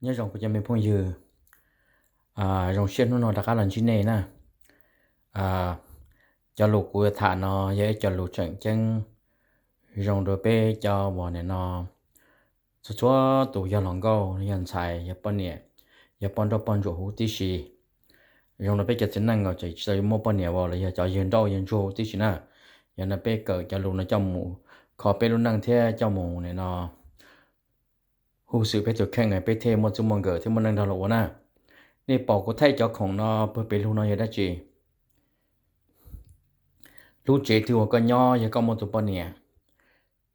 Nyob zoo kuv cov me phooj ywg, zoo siab hnub no rov qab los ntsib nej na. Cov lus kuv yuav tham no yog ib co lus tseem ceeb zoo rau peb cov uas nim no txhua txhua tus yog hluas nkauj, yog ntxhais, yog poj niam, yog poj nrauj poj ntsuam huv tib si. Zoo rau peb cov txiv neej uas tseem tsis tau muaj poj niam uas los yog cov yawg nrauj yawg ntsuag huv tib si na. Yog no peb kawm cov lus no coj mus kho peb lub neej thiab coj mus nim no hu xwm peb tus kheej, peb thiaj muaj txij muaj nkawm thiab muaj neej nrog luag ua na. Nej pom kuv thaij cov khoom no pawg pes lug no yog dab tsi? Lub tsev twg uas koj nyob yog koj muaj tus poj niam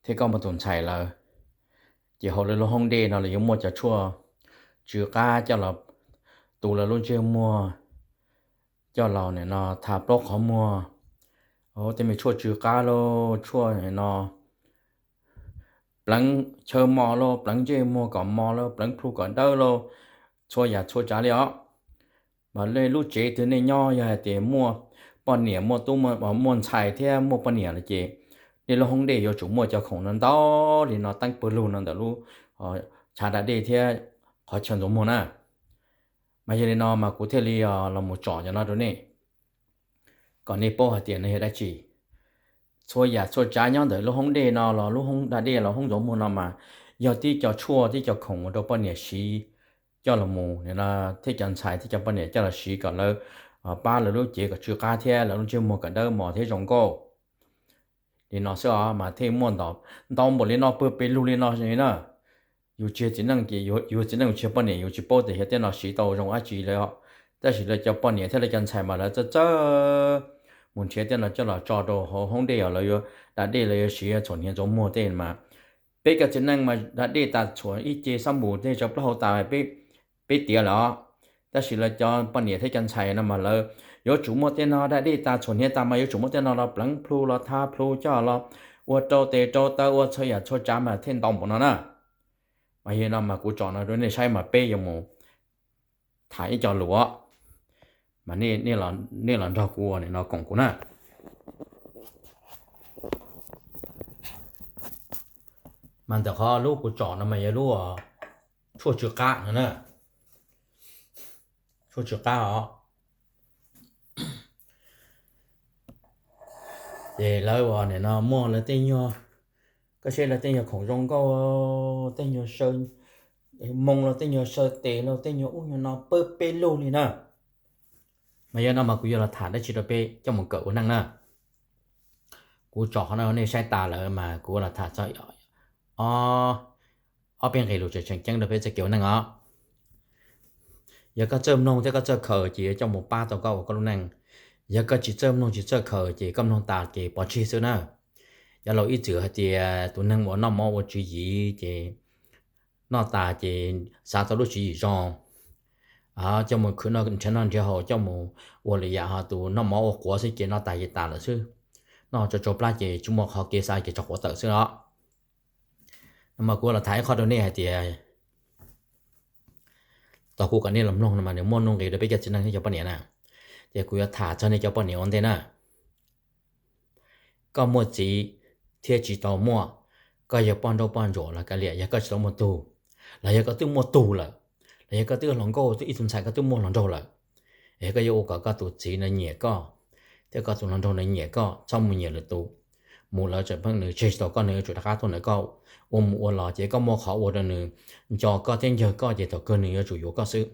thiab koj muaj tus ntxhais lawm, ces hauv lawv lub hoob dej no lawv yuav muaj cov tshuaj tsw qab coj los tu lawv lub ntsej muag, coj los nim no tha plaub qhov muag, tej me tshuaj tsw qab lauj, tshuaj nim no pleev chaw mos lauj, pleev ntsej muag kom mos lauj, pleev plhu kom dawb lauj, txhua yam txhua tsav li os. Mas nej lub tsev twg nej nyob yog hais tias muaj poj niam muaj tub muaj ntxhais thiab muaj poj niam lawm ces nej lub hoob dej yuav tsum muaj cov khoom no ntau li no teeb pawg lug no ntawm lub chav da dej thiab qhov chaw ntxuav muag na. Mas yog li no mas kuv thiaj li los mus tsom cov no rau nej kom nej paub hais tias nws yog dab tsi. Txhua yam txhua tsav nyob ntawm lub hoob dej no los lub hoob da dej los hoob ntxuav muag no mas yog tib co tshuaj tib co khoom ua rau poj niam siv coj los mus, thiab cov ntxhais thiab cov poj niam coj los siv kom lawv pab lawv lub cev kom tsw qab thiab lawv lub ntsej muag kom dawb mos thiab zoo nkauj li no xwb os. Mas thiaj muaj ntau npaum li no pawg pes lug li no na. Yus tsis yog txiv neej ces yus txiv neej yus tsis yog poj niam yus tsis paub tias yog tej no siv tau zoo dab tsi li os. Tab sis lawv cov poj niam thiab lawv cov ntxhais mas lawv txawj txawj mus nrhiav tej no coj los tso rau hauv hoob dej os, lawv yuav da dej lawv yuav siv txhuam hniav ntxuav muag tej mas. Peb cov txiv neej mas da dej tas txhuam ib ce xab npum tej tso plaub hau tas peb tiav lawm os. Tab sis lawv cov poj niam thiab cov ntxhais no mas lawv yuav tsum muaj tej no, da dej tas txhuam hniav tas mas yuav tsum muaj tej no los pleev plhu los tha plhu coj los ua rau tes rau taw ua txhua yam txhua tsav mas thiaj ntau npaum no na. Mas yog no mas kuv tsom no rau nej saib mas peb yuav mus tham ib co lus os. Mas nej los nrog kuv ua nim no koom kuv na. Mas ntawm qhov lub kuv tsom no mas yog lub tshuaj tsw qab no na. Tshuaj tsw qab os. Ces lawv ua nim no muaj lawv tej nyuag, koj saib lawv tej nyuag khoom zoo nkauj, tej nyuag saw moo los tej nyuag saw tes los tej nyuag ub nyuag no pawg pes lug li na. Mas yog no mas kuv yuav los tham dab tsi rau peb coj mus kawm ua neej na. Kuv tsom qhov no nej saib tas lawm mas kuv yuav los tham txog ob peb nqe lus tseem tseem ceeb rau peb txoj kev ua neej os. Yog koj txawj mloog thiab koj txawj khaws ces yuav coj mus pab tau koj ua koj lub neej. Yog koj tsis txawj mloog tsis txawj khaws ces koj mloog tas ces pov tseg xwb na. Cov laus ib txwm hais tias tus neeg uas noj mov ua tswv yim ces noj tas ces xav tau lub tswv yim zoo, coj mus khwv noj nrhiav noj nrhiav haus, coj mus ua lwm yam ho tus noj mov ua quav xwb ces noj tas ces tas lawm xwb. Noj tso tsau plab ces tsis muaj qhov kev xav ces tso quav tawm xwb os. No mas kuv los tham ib qho rau nej hais tias tau kuv kom nej los mloog no mas nws muaj nuj nqis rau peb cov txiv neej thiab cov poj niam na. Ces kuv yuav tham txog nej cov poj niam ua ntej na. Koj muaj txiv thiab tsis tau muaj, koj yog poj nrauj poj ntsuam los kav liam, yog koj tsis tau muaj tug, los yog koj twb muaj tug lawm, los yog koj twb hluas nkauj twb ib tug ntxhais koj twb muaj hluas nraug lawm, es koj yuav ua kom koj tus txiv no nyiam koj thiab koj tus hluas nraug no nyiam koj, txhob mus nyiam lwm tus. Mus lawm tseem pheej nws tseg tsis tau koj, nws yuav tsum rov qab tuaj ntawm koj. Ua mus ua los ces koj muaj qhov ua rau nws nco koj thiab ncawg koj ces thaum kawg nws yuav tsum yuav koj xwb.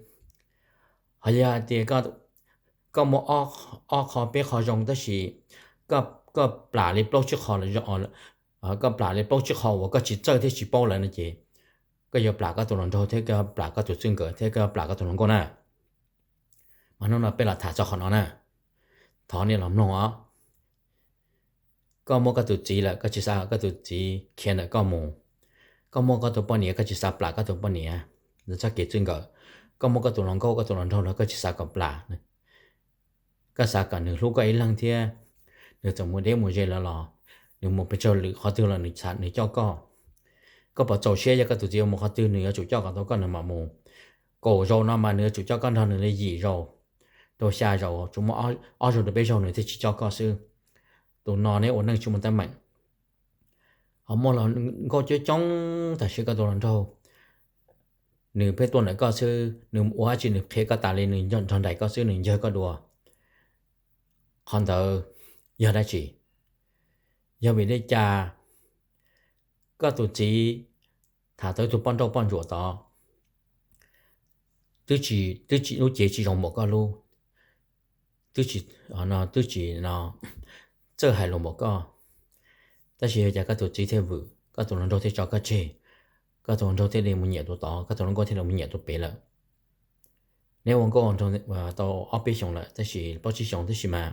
Ho yog hais tias koj muaj ob qho peb qho zoo tab sis koj plam li plaub tsib qho, koj plam li plaub tsib qho uas koj tsis txawj thiab tsis paub lawm no ces koj yuav plam koj tus hluas nraug thiab koj plam koj tus txij nkawm thiab koj plam koj tus hluas nkauj na. Mas hnub no peb los tham txog qhov no na. Thov nej los mloog os. Koj muaj koj tus txiv lawm koj tsis xav kom koj tus txiv khiav ntawm koj mus. Koj muaj koj tus poj niam koj tsis xav plam koj tus poj niam ntawm txoj kev txij nkawm. Koj muaj koj tus hluas nkauj koj tus hluas nraug los koj tsis xav kom plam. Koj xav kom nws hlub koj ib leeg thiab nws txawm mus deb mus ze lawm los nws mus pes tsawg lwm qhov twg los nws xav nws coj koj. Koj puas txaus siab yog koj tus txiv yuav mus qhov twg nws yuav tsum coj kom tau koj nws mam mus? Kaum zaus no mas nws yuav tsum coj koj nrog nws li yim zaus rau xya zaus, tsuas muaj ob zaug rau peb zaug nws thiaj tsis coj koj xwb. Tus no neb ua neej tsis muaj teeb meem. Ho muaj hluas nkauj coob coob tam sim koj tus hluas nraug nws pheej tuaj ntawm koj xwb, nws ua dab tsi nws qhia koj tas li, nws nrog nraim koj xwb, nws ncawg koj dua. Qhov ntawd yog dab tsi? Yog vim li cas koj tus txiv tham tau tus poj nrauj poj ntsuam tod, twb tsis, twb tsis, lub cev tsis zoo npaum koj lub, twb tsis, twb tsis no, txawj hais lus npaum koj, tab sis yog cas koj tus txiv thiaj vwm, koj tus hluas nraug thiaj tso koj tseg, koj tus hluas nraug thiaj li mus nyiam tus tod, koj tus hluas nkauj thiaj li mus nyiam tus pem lawm? Neb ua nkauj tau ob peb xyoos lawm tab sis, plaub tsib xyoos tab sis mas,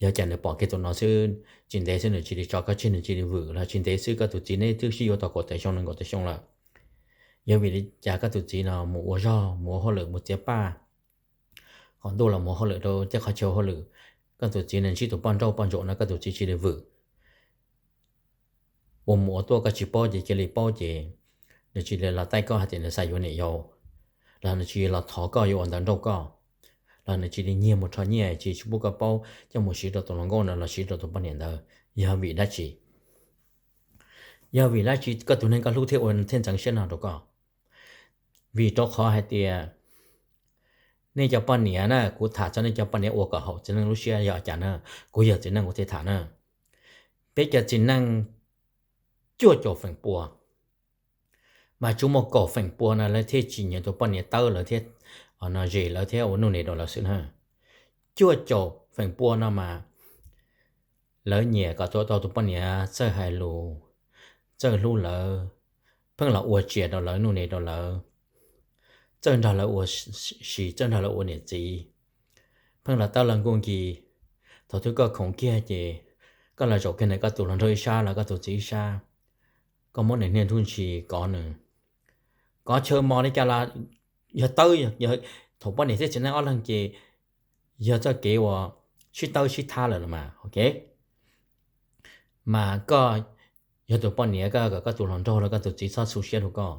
yog cas nws pom kiag tus no xwb, tsis ntev xwb nws cia li tso koj tseg, nws cia li vwm, los tsis ntev xwb koj tus txiv neb twb sib yuav tau kaum tawm xyoo nees nkaum tawm xyoo lawm. Yog vim li cas koj tus txiv no mus ua zog, mus ua hauj lwm, mus txiav paj, qhov ntuj los mus ua hauj lwm rau tej qhov chaw hauj lwm, koj tus txiv nws ntsib tus poj nrauj poj ntsuam no koj tus txiv cia li vwm. Ua mus ua tuaj koj tsis paub ces cia li paub ces nws cia li los taij koj hais tias nws xav yuav niam yau, los nws cia li los thov koj yuav ua ntawv nrauj koj, los nws cia li nyiag mus rho nyiaj ces tsis pub koj paub coj mus siv rau tus hluas nkauj no los siv rau tus poj niam ntawd, yog vim dab tsi? Yog vim dab tsi koj tus neeg koj hlub thiaj ua thiaj ntxeev siab no rau koj? Vim rau qhov hais tias nej cov poj niam na, kuv tham txog nej cov poj niam ua kom haum txiv neej lub siab yog cas na, kuv yog txiv neej kuv thiaj tham na. Peb cov txiv neej cuaj caum feem pua, mas tsuas muaj kaum feem pua no lawv thiaj tsis nyiam tus poj niam tawb lawv thiab, no zes lawv thiab ua nuj nqis rau lawv xwb na. Cuaj caum feem pua no mas lawv nyiam kom tua tau tus poj niam txawj hais lus, txawj hlub lawv, pheej los ua tsiaj rau lawv, nuj nqis rau lawv, txawj nrog lawv ua si, txawj nrog lawv ua niam txiv, pheej los tawb lawv nkuj nki. Thaum twg koj khoom kiag ces koj los zaum kiag ntawm koj tus hluas nraug ib sab los koj tus txiv ib sab, koj muab nws niag nruj ntshis kov nws, kov chaw mos li cas los yog tawb. Thaum poj niam thiab txiv neej ob leeg ces yog txoj kev uas sib tawb sib thab lawm los mas, ok. Mas koj yog tus poj niam, koj kom koj tus hluas nraug los koj tus txiv txhob xu siab rau koj.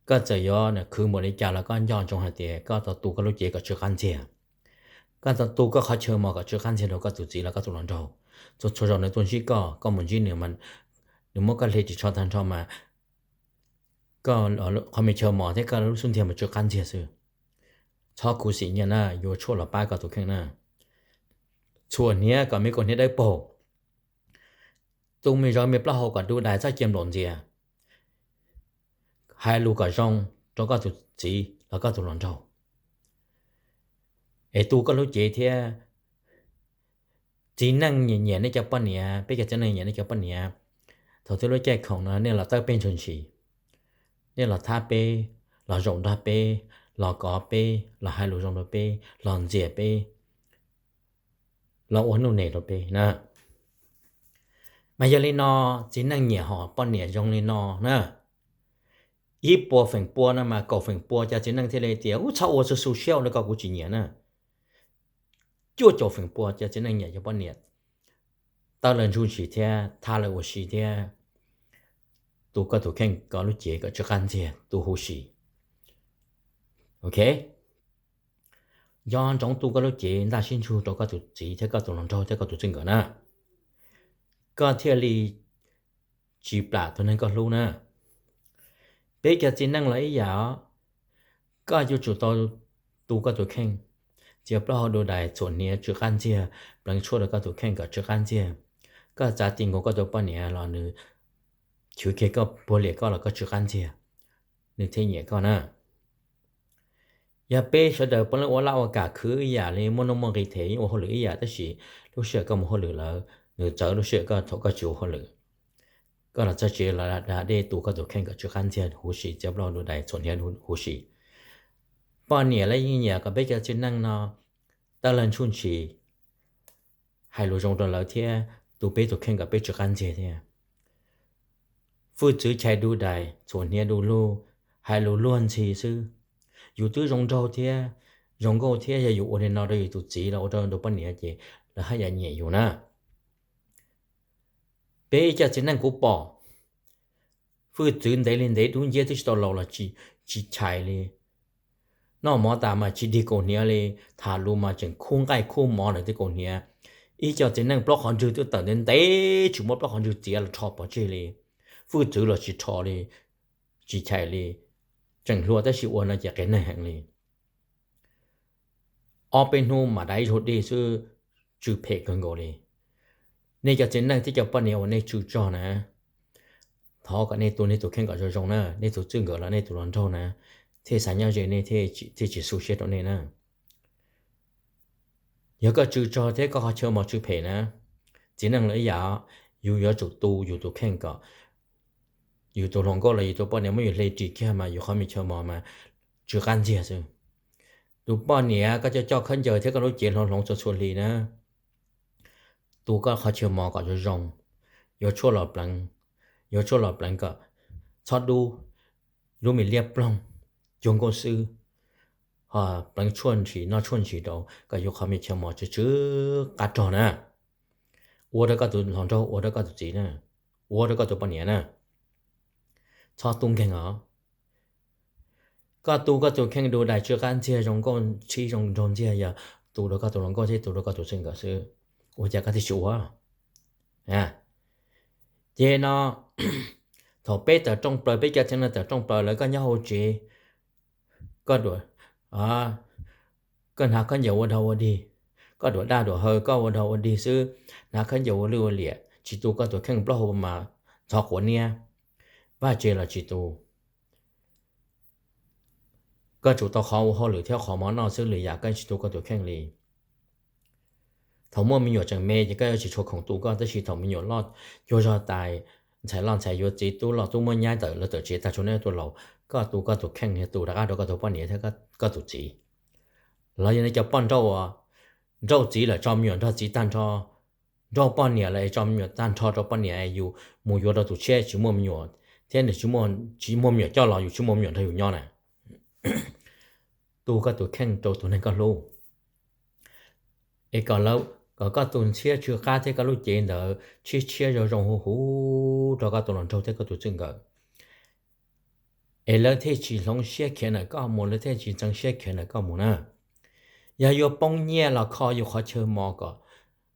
Koj txawm yuav khwv npaum li cas los koj nco ntsoov hais tias koj tau tu koj lub cev kom tsw qab ntxiag. Koj tau tu koj qhov chaw mos kom tsw qab ntxiag rau koj tus txiv los koj tus hluas nraug. Txhua txhua zaus nws tuaj ntsib koj, koj mus ntsib nws, nws muab koj hle ris tsho tag nrho mas koj, qhov me chaw mos thiab koj lub xub ntiag mas tsw qab ntxiag xwb. Txhob khuv xim nyiaj na, yuav tshuaj los pab koj tus kheej na. Txhuam hniav kom me kaus hniav dawb paug, tu me zog me plaub hau kom dub dais, txhob cia nplaum ntxias. Hais lus kom zoo rau koj tus txiv los koj tus hluas nraug, es tu koj lub cev thiab. Txiv neej nyiam nyiam nej cov poj niam, peb cov txiv neej nyiam nej cov poj niam. Thaum twg lub caij khoom no nej los tawb peb nruj ntshis, nej los thab peb, los zaum nrog peb, los kov peb, los hais lus zoo rau peb, los ntxias peb, los ua nuj nqis rau peb na. Mas yog li no, txiv neej nyiam hom poj niam zoo li no na. Ib puas feem pua no mas kaum feem pua cov txiv neej thiaj li tias, ub, txhob ua txog xu siab ua li ko kuv tsis nyiam na. Cuaj caum feem pua cov txiv neej nyiam cov poj niam tawb lawv nruj ntshis thiab thab lawv ua si thiab tu koj tus kheej, koj lub cev kom tsw qab ntxiag, tu huv si. Ok, nco ntsoov tu koj lub cev ntaj sib ntsug rau koj tus txiv thiab koj tus hluas nraug thiab koj tus txij nkawm na, koj thiaj li tsis plam tus neeg koj hlub na. Peb cov txiv neej los ib yam os, koj yuav tsum tau tu koj tus kheej, txiav plaub hau dub dais, txhuam hniav tsw qab ntxiag, pleev tshuaj rau koj tus kheej kom tsw qab ntxiag. Koj txav ti nkaus koj tus poj niam los nws chwv kiag koj, puag liam koj los koj tsw qab ntxiag, nws thiaj nyiam koj na. Yog peb sawv daws puav leej ua laj ua kam khwv ib yam li, muaj nuj muaj nqis them, yeej ua hauj lwm ib yam, tab sis lub sij hawm koj mus hauj lwm lawm nws txawv lub sij hawm koj thaum koj tsis ua hauj lwm, koj los txog tsev los da dej tu koj tus kheej kom tsw qab ntxiag huv si, txiav plaub hau dub dais, txhuam hniav huv si. Poj niam lawv yeej nyiam kom peb cov txiv neej no tawb lawv nruj ntshis, hais lus zoo rau lawv thiab tu peb tus kheej kom peb tsw qab ntxiag thiab. Hwj txwv chais dub dais, txhuam hniav du lug, hais lus luag ntxhi xwb, yus twb zoo nraug thiab zoo nkauj thiab, yog yus ua li no rau yus tus txiv los ua rau tus poj niam ces lawv haj yam nyiam yus na. Peb ib co txiv neej kuv pom, hwj txwv ntev li ntev dub nciab twb tsis tau laus los tsis chais li. Noj mov tas mas tsis dig kaus hniav li, tham lus mas tseem khub nqaij khub mov ntawm tej kaus hniav. Ib co txiv neej plaub qhov ntswg twb tawm ntev ntev tsis muab plaub qhov ntswg txiav los rho pov tseg li, hwj txwv los tsis rho li, tsis chais li. tseem hluas tab sis ua no ces qias neeg heev li. Ob peb hnub mas dai ib zaug dej xwb, tsw phem kawg nkaus li. Nej cov txiv neej thiab cov poj niam uas nej tsw tsog na, thov kom nej tu nej tus kheej kom zoo zoo na, nej tus txij nkawm los nej tus hluas nraug na, thiaj xav nyob ze nej, thiaj tsis xu siab rau nej na. Yog koj tsw tsog thiab koj qhov chaw mos tsw phem na, txiv neej los ib yam, yus yuav tsum tu yus tus kheej kom yus tus hluas nkauj los yus tus poj niam muab yus hle ris kiag mas yus qhov me chaw mos mas tsw qab ntxiag xwb. Tus poj niam koj coj coj khaub ncaws thiab koj lub cev hloov hloov txhua txhua hli na, tu koj qhov chaw mos kom zoo zoo, yuav tshuaj los pleev, yuav tshuaj los pleev kom txhob dub, lub me liab ploog, cuag nkauj xwb, ho pleev tshuaj ntshis noj tshuaj ntshis rau kom yus qhov me chaw mos tsw tsw qab rog na. Ua rau koj tus hluas nraug, ua rau koj tus txiv na, ua rau koj tus poj niam na, txhob tu nkeeg os. Koj tu koj tus kheej du dais tsw qab ntxiag zoo nkauj tshib zoo nraug ntxiag yog tu rau koj tus hluas nkauj thiab tu rau koj tus txij nkawm xwb, ua cas koj thiaj tsis ua? Ces no thaum peb tawm rooj plaws, peb cov tsev neeg tawm rooj plaws lawm koj nyob hauv tsev, koj, koj hnav khaub ncaws ua dog ua dig, koj duam daj duam haw koj ua dog ua dig xwb, hnav khaub ncaws ua lwj ua liam tsis tu koj tus kheej plaub hau mas ntxhov quav niab, vaj tse los tsis tu. Koj tsum tau qhov ua hauj lwm thiab qhov mov noj xwb, lwm yam koj tsis tu koj tus kheej li. Thaum muaj me nyuam tseem me ces koj yuav tsis tshua khoom tu koj, tab sis thaum me nyuam loj cuag zog tas, ntxhais loj ntxhais yuav txiv, tub loj tub muab nyab ntawm lawv tawm tsev tag, tsuas nej tuaj laus, koj tu koj tus kheej, tu rov qab rau koj tus poj niam thiab koj tus txiv. Los yog nej cov poj nrauj, nrauj txiv lawm tso me nyuam nrog txiv tag nrho, nrauj poj niam lawm es tso me nyuam tag nrho rau poj niam, yus mus yuav rau tus tshiab tsis muaj me nyuam, thiab nws tsis muaj me nyuam coj los yus tsis muaj me nyuam nrog yus nyob na. Tu koj tus kheej rau tus neeg koj hlub, es kom, kom koj tus ntxhiab tsw qab thiab koj lub cev ntawd tshiab tshiab zoo zoo huv huv rau koj tus hluas nraug thiab koj tus txij nkawm, es lawv thiaj tsis hloov siab khiav ntawm koj mus, lawv thiaj tsis ntxeev siab khiav ntawm koj mus na. Yog yuav poob nyiaj los kho yus qhov chaw mos kom,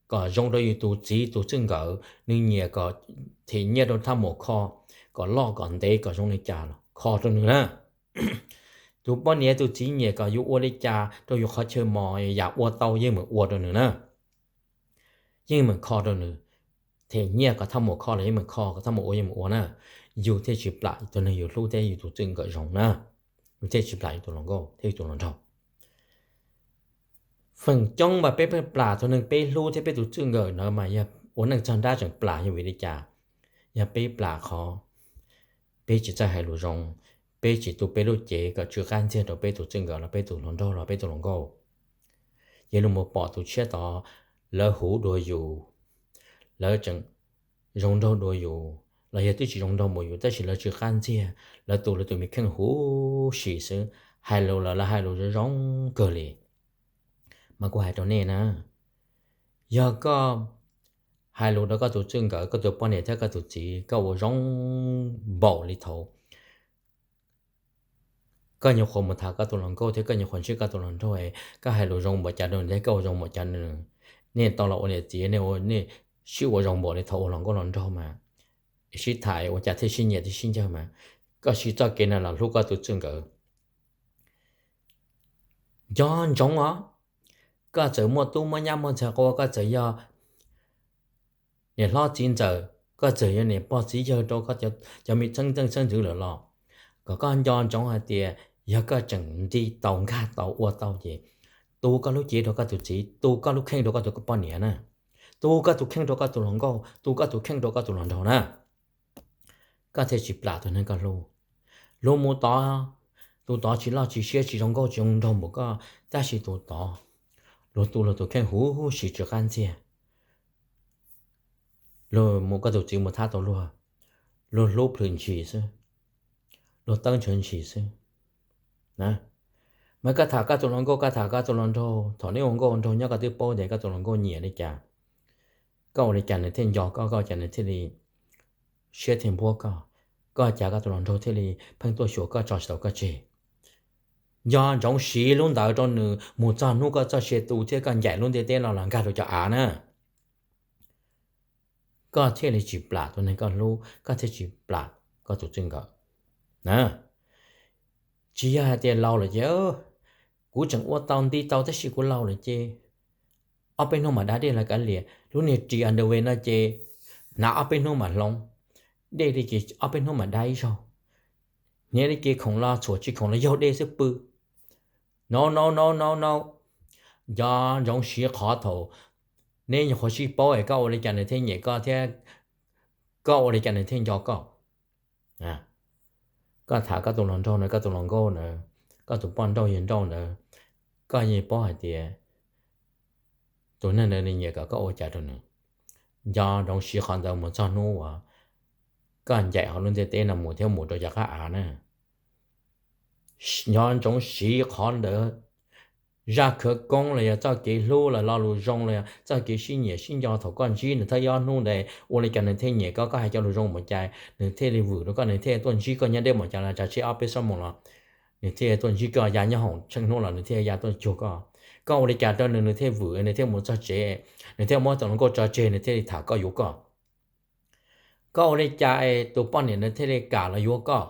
kom zoo rau yus tus txiv tus txij nkawm, nws nyiam kom them nyiaj rau thaj muam kho, kom loj kom ntev kom zoo li cas los kho rau nws na. Tus poj niam tus txiv nyiam kom yus ua li cas rau yus qhov chaw mos, yam ua tau yeej meem ua rau nws na, yeej meem kho rau nws. Them nyiaj kom thaj muam kho los yeej meem kho, kom thaj muam ua yeej meem ua na. Yus thiaj tsis plam tus neeg yus hlub thiab yus tus txij nkawm zoo na, yus thiaj tsis plam yus tus hluas nkauj thiab yus tus hluas nraug. Feem coob mas peb pheej plam tus neeg peb hlub thiab peb tus txij nkawm ntawd mas yog ua neej txog nrab tseem plam, yog vim li cas? Yog peb plam qhov peb tsis txawj hais lus zoo, peb tsis tu peb lub cev kom tsw qab ntxiag rau peb tus txij nkawm los peb tus hluas nraug los peb tus hluas nkauj. Ces luag mus pom tus tshiab tod, lawv huv dua yus, lawv tseem zoo nraug dua yus los yog twb tsis zoo nraug npaum yus tab sis lawv tsw qab ntxiag, lawv tu lawv tus me kheej huv si xwb, hais lus los lawv hais lus zoo zoo kawg li. Mas kuv hais rau nej na, yog koj hais lus rau koj tus txij nkawm, koj tus poj niam thiab koj tus txiv, koj ua zoo npaum li thaum koj nyuam qhuav mus tham koj tus hluas nkauj thiab koj nyuam qhuav ntsib koj tus hluas nraug, koj hais lus zoo npaum cas rau nws thiab koj ua zoo npaum cas rau nws, nej tau los ua niam txiv, nej sib ua zoo npaum li thaum ua hluas nkauj hluas nraug mas, sib tham ua cas thiaj sib nyiam thiaj sib ncawg mas, koj siv txoj kev no los hlub koj tus txij nkawm. Nco ntsoov os, koj txawm muaj tub muaj nyab muaj ntxhais qua, koj txawm yog niam hlob txiv ntxawm, koj txawm yog niam pog txiv yawg rau koj cov me txheeb txheej txheeb ntxwv lawm los, kom koj nco ntsoov hais tias yog koj tseem nti tau nkag tau ua tau ces tu koj lub cev rau koj tus txiv, tu koj lub kheej rau koj tus poj niam na, tu koj tus kheej rau koj tus hluas nkauj, tu koj tus kheej rau koj tus hluas nraug na. Koj thiaj tsis plam tus neeg koj hlub. Luag mus tod, tus tod tsis loj tsis siab tsis zoo nkauj tsis zoo nraug npaum koj, tab sis tus tod luag tu luag tus kheej huv si tsw qab ntxiag. Luag mus, koj tus txiv mus thab tau luag, luag hlub plhws ntshis xwb, luag tawb ntshaw ntshis xwb. Mas koj tham koj tus hluas nkauj, koj tham koj tus hluas nraug, thaum nej ua nkauj ua nraug nyob koj twb paub tias koj tus hluas nkauj nyiam li cas, koj ua li cas nws thiaj nco koj, koj ua cas nws thiaj li siab thiaj npuab koj, koj ua cas koj tus hluas nraug thiaj li pheej tuaj xyuas koj tso tsis tau koj tseg. Nco ntsoov siv lub ntawd rau nws mus txog hnub koj txoj sia tu thiab koj ncaim lub ntiaj teb no los nkag rau cov av na, koj thiaj li tsis plam tus neeg koj hlub, koj thiaj tsis plam koj tus txij nkawm na. Tsis yog hais tias laus lawm ces, kuv tseem ua tau nti tau tab sis kuv laus lawm ces ob peb hnub mam da dej los kav liam. Lub niag ris underwear no ces hnav ob peb hnub mam hloov, dej li ces ob peb hnub mam da ib zaug, hniav li ces khoom los txhuam tsis khoom los yaug dej xwb pw. No no no no no, nco ntsoov siv qhov thaum neb nyuam qhuav sib paub es koj ua li cas nws thiaj nyiam koj thiab koj ua li cas nws thiaj nco koj. Koj tham koj tus hluas nraug na, koj tus hluas nkauj na, koj tus poj nrauj yawg nrauj ntawd, koj yeej paub hais tias tus neeg ntawd nws nyiam kom koj ua cas rau nws. Nco ntsoov siv qhov ntawd mus txog hnub uas koj ncaim hauv lub ntiaj teb no mus thiab mus rau cov qab av na. Nco ntsoov siv qhov ntawd, zaj khawv koob los yog txoj kev hlub los lo lus zoo los yog txoj kev sib nyiam sib nco thaum koj ntsib nws thawj ob hnub ntawd ua li cas nws thiaj nyiam koj, koj hais cov lus zoo mus cas nws thiaj li vwm rau koj, nws thiaj tuaj ntsib koj nyob deb mus cas los tsav tsheb ob peb xuab moos los nws thiaj tuaj ntsib koj, ya nyob hoom tsheej hnub los nws thiaj ya tuaj cuag koj. Koj ua li cas rau nws nws thiaj vwm, nws thiaj mus txog tsev, nws thiaj muab tus hluas nkauj tso tseg, nws thiaj li tham koj yuav koj. Koj ua li cas es tus poj niam nws thiaj li kam los yuav koj.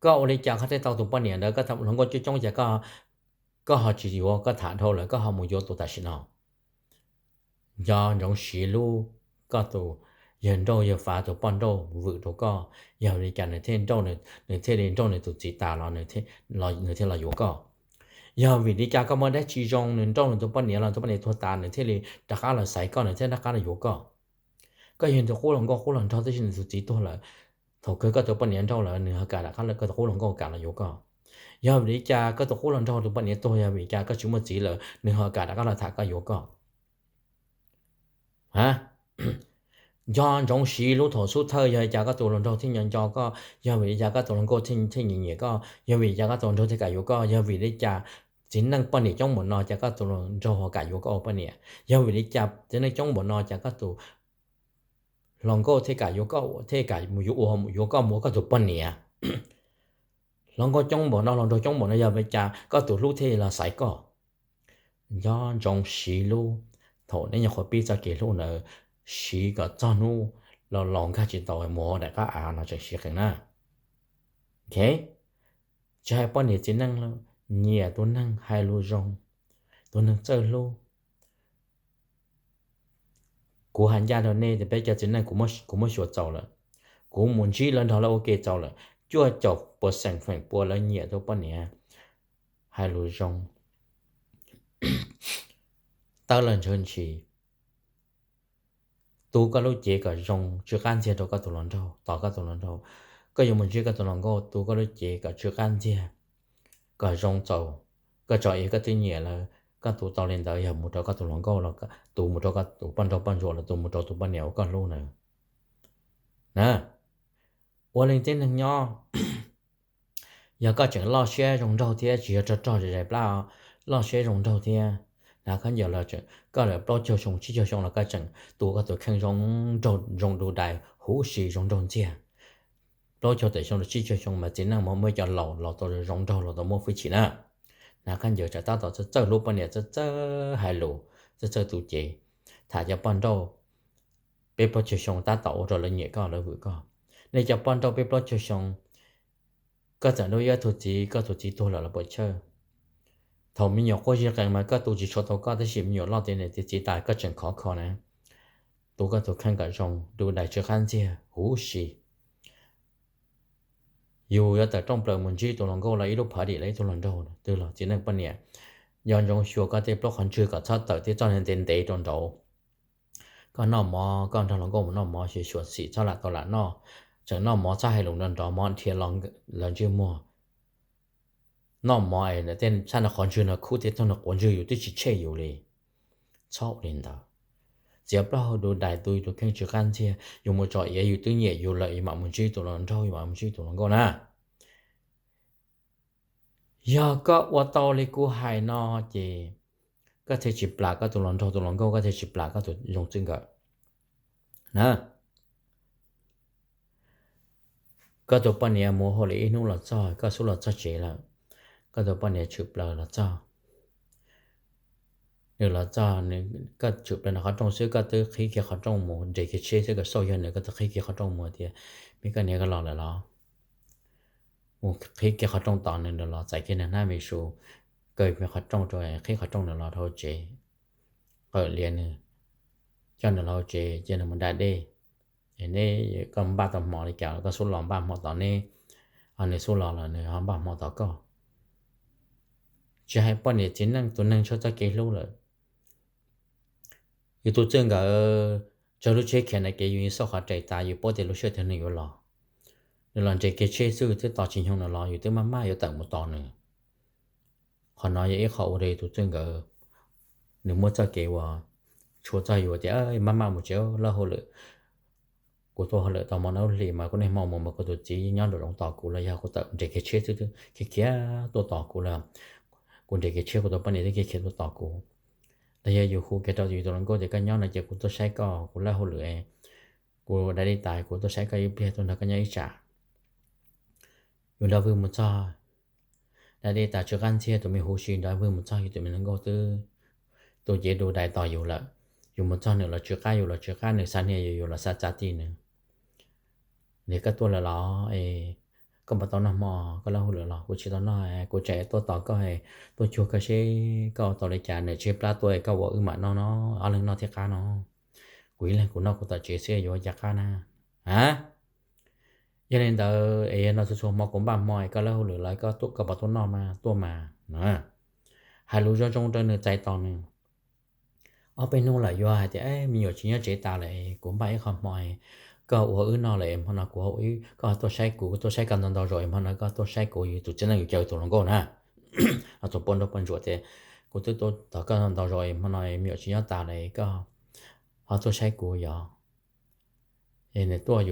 Koj ua li cas koj thiaj tau tus poj niam ntawd, koj tham hluas nkauj coob coob cas koj ho tsis yuav, koj tham dhau lawm koj ho mus yuav tus tam sim no. Nco ntsoov siv lub, koj tus yawg nrauj yawg fav tus poj nrauj vwm rau koj, yog li cas nws thiaj nrauj, nws thiaj li nrauj nws tus txiv tas los nws thiaj los yuav koj. Yog vim li cas koj muaj dab tsi zoo nws nrauj nws tus poj niam los tus poj niam tuag tas nws thiaj li rov qab los xaiv koj, nws thiaj rov qab los yuav koj. Koj yog tus qub hluas nkauj qub hluas nraug tab sis nws tus txiv tuag lawm, thaum kawg koj tus poj niam nrauj lawm nws ho kam rov qab, koj tus qub hluas nkauj kam los yuav koj. Yog vim li cas koj tus qub hluas nraug tus poj niam tuag, yog vim li cas koj tsis muaj txiv lawm nws ho kam rov qab los tham koj yuav koj. Nco ntsoov siv lub thaum xub thawj, yog li cas koj tus hluas nraug thiaj nco nco koj, yog vim li cas koj tus hluas nkauj thiaj nyiam nyiam koj, yog vim li cas koj tus hluas nraug thiaj kam yuav koj, yog vim li cas txiv neej poj niam coob npaum no cas koj tus hluas nraug ho kam yuav koj ua poj niam, yog vim li cas txiv neej coob npaum no cas koj tus hluas nkauj thiaj kam yuav koj, thiaj kam mus yuav ua, yuav koj mus ua koj tus poj niam. Hluas nkauj coob npaum no, hluas nraug coob npaum no, yog vim li cas koj tus hlub thiaj los xaiv koj. Nco ntsoov siv lub, thaum neb nyuam qhuav pib txoj kev hlub ntawd, siv kom txog hnub los laus nkag tsis tau mus hauv daim qab av no tseem siv qees na. Tsis hais poj niam txiv neej, nyiam tus neeg hais lus zoo, tus neeg txawj hlub. Kuv hais ncaj rau nej tias peb cov txiv neej kuv muab xyuas txaus lawm, kuv mus ntsib lawv nrog lawv ua ke txaus lawm, cuaj caum percent feem pua lawv nyiam tus poj niam hais lus zoo, tawb lawv ntshaw ntshis. Tu koj lub cev kom zoo tsw qab ntxiag rau koj tus hluas nraug, tos koj tus hluas nraug. Koj yuav mus ntsib koj tus hluas nkauj, tu koj lub cev kom tsw qab ntxiag, kom zoo txaus. Koj tso iav koj twb nyiam lawm, koj tu tau li ntawd yog mus rau koj tus hluas nkauj los tu mus rau koj tus poj nraug poj ntsuam los tu mus rau tus poj niam uas koj hlub na. Na, ua leej tib neeg nyob, yog koj tseem loj siab zoo nraug thiab, tsis yog rog rog zais plab, loj siab zoo nraug thiab, hnav khaub ncaws los, koj lawm plaub caug xyoo tsib caug xyoo los koj tseem tu koj tus kheej zoo nraug zoo du dais huv si zoo nraug ntxiag. Plaub caug tawm xyoo los tsib caug xyoo mas txiv neej mas muaj cov laus los tau zoo nraug los tau muaj hwj chim na. Hnav khaub ncaws tsam tab tom txawj txawj hlub poj niam, txawj txawj hais lus, txawj txawj tu cev. Tham cov poj nrauj peb plaub caug xyoo tab tom ua rau lawv nyiam koj lawv vwm koj. Nej cov poj nrauj peb plaub caug xyoo, koj txawm nrauj ib tug txiv, koj tus txiv tuag lawm los puas chawj? Thaum me nyuam quaj zij qees mas koj tu tsis tshua tau koj, tab sis me nyuam loj tiav niam tiav txiv tas koj tseem khov kho na. Tu koj tus kheej kom zoo, du dais tsw qab ntxiag huv si. Yus yuav tawm rooj plaws mus ntsib tus hluas nkauj los ib lub party los ib tug hluas nraug twg los txiv neej poj niam, nco ntsoov xyuas koj tej plaub qhov ntswg kom txhob tawm tej txoj niag ntev ntev rau nraud. Koj noj mov, koj nrog hluas nkauj mus noj mov xyuas xyuas xim, txhob lam tau lam noj. Tseem noj mov txhob hais lus nrov nrov, mov dhia los lawv ntsej muag. Noj mov es tej txhaj no qhov ntswg no khub tej txoj no quav ntswg yus twb tsis tshem yus li. Txhob ua li ntawd. Txiav plaub hau du dais, tu yus tus kheej tsw qab ntxiag, yus mus tso iav yus twb nyiam yus lawm, yus mam mus ntsib tus hluas nraug, yus mam mus ntsib tus hluas nkauj na. Yog koj ua tau li kuv hais no ces koj thiaj tsis plam koj tus hluas nraug tus hluas nkauj, koj thiaj tsis plam koj tus zoo txij nkawm na. Koj tus poj niam mus hauj lwm ib hnub los txog, koj xub los txog tsev lawm, koj tus poj niam tshwm plaws los txog. Nws los txog, koj tshwm plaws nram qhov rooj xwb, koj twb qhib kiag qhov rooj mus, nres kiag tsheb xwb, koj xauj yog nws, koj twb qhib kiag qhov rooj mus tias, me koj niam, koj los lawm los? mus qhib kiag qhov rooj tos nws, nws los txais kiag nws hnab me su, kaw me qhov rooj rau, qhib qhov rooj nws los rau hauv tsev, qawm lias nws, coj nws los hauv tsev cia nws mus da dej. Neb, koj npaj tau hmo li cas los koj xub los npaj hmo tos neb, nws xub los los nws ho npaj hmo tos koj. Tsis hais poj niam txiv neej, tus neeg tshaj txoj kev hlub lawm. Yus tus txij nkawm tsawg lub tsheb khiav na kev yus xauj qhov rais tas yus paub tias lub sij hawm twg nws yuav los. Nws los nres kiag tsheb xwb twb tos tsis nyoog nws los yus twb maj maj yuav tawm mus tos nws. Qhov no yog ib qho ua rau yus tus txij nkawm nws muaj txoj kev uas tshua txog yus tias maj maj mus tsev lawm hauj lwm, kuv tuaj hauj lwm tau hmo no hli mas kuv niaj hmo mus mas kuv tus txiv nyob nraum zoov tos kuv los yog kuv tawm nres kiag tsheb xwb twb khiav khiav tuaj tos kuv lawm. Kuv nres kiag tsheb kuv tus poj niam twb khiav khiav tuaj tos kuv. Los yog yus hu kiag rau yus tus hluas nkauj tias koj nyob no ces kuv tuaj saib koj, kuv lawb hauj lwm, kuv da dej tas kuv tuaj saib koj ib pliag, tuaj nrog koj nyob ib tsam. Yus nrog Vwj mus txog, da dej tas tsw qab ntxiag, tus me huv si nrog Vwj mus txog yus tus me hluas nkauj twb tu cev du dais tos yus lawm. Yus mus txog nws los tsw qab, yus los tsw qab, nws xa niag yus, yus los xa txav ti nws. Nws, koj tuaj lawm los? Koj puas tau noj hmo? Koj lawb hauj lwm los? Kuv tsis tau noj, kuv tseem tuaj tos koj, tuaj cuag koj seb koj ua tau li cas, nws tseb plab tuaj koj ua wb mam noj no, ob leeg noj thiaj qab no. Kuv ib leeg kuv noj kuv tom tsev xwb yuav ua cas qab na? A, yog li ntawd es yog no txhua txhua hmo kuv npaj hmo es koj lawb hauj lwm los koj tuaj, koj puas tuaj noj mas tuaj mas. Hais lus zoo zoo rau nws txais tos nws. Ob peb hnub lawm yuav hais tias me nyuam tsis nyob tsev tas lawm, kuv npaj ib qho hmo, koj ua wb noj lawm, hmo no kuv, koj tuaj saib kuv, tuaj saib koj ntau ntau zaus, hmo no koj tuaj saib kuv, yus tus txiv neej yus caw tus hluas nkauj na, los tus poj nrauj poj ntsuam tias kuv twb tuaj tos koj ntau zaus, hmo no me nyuam tsis nyob tas lawm, koj ho tuaj saib kuv yog. Es nws tuaj,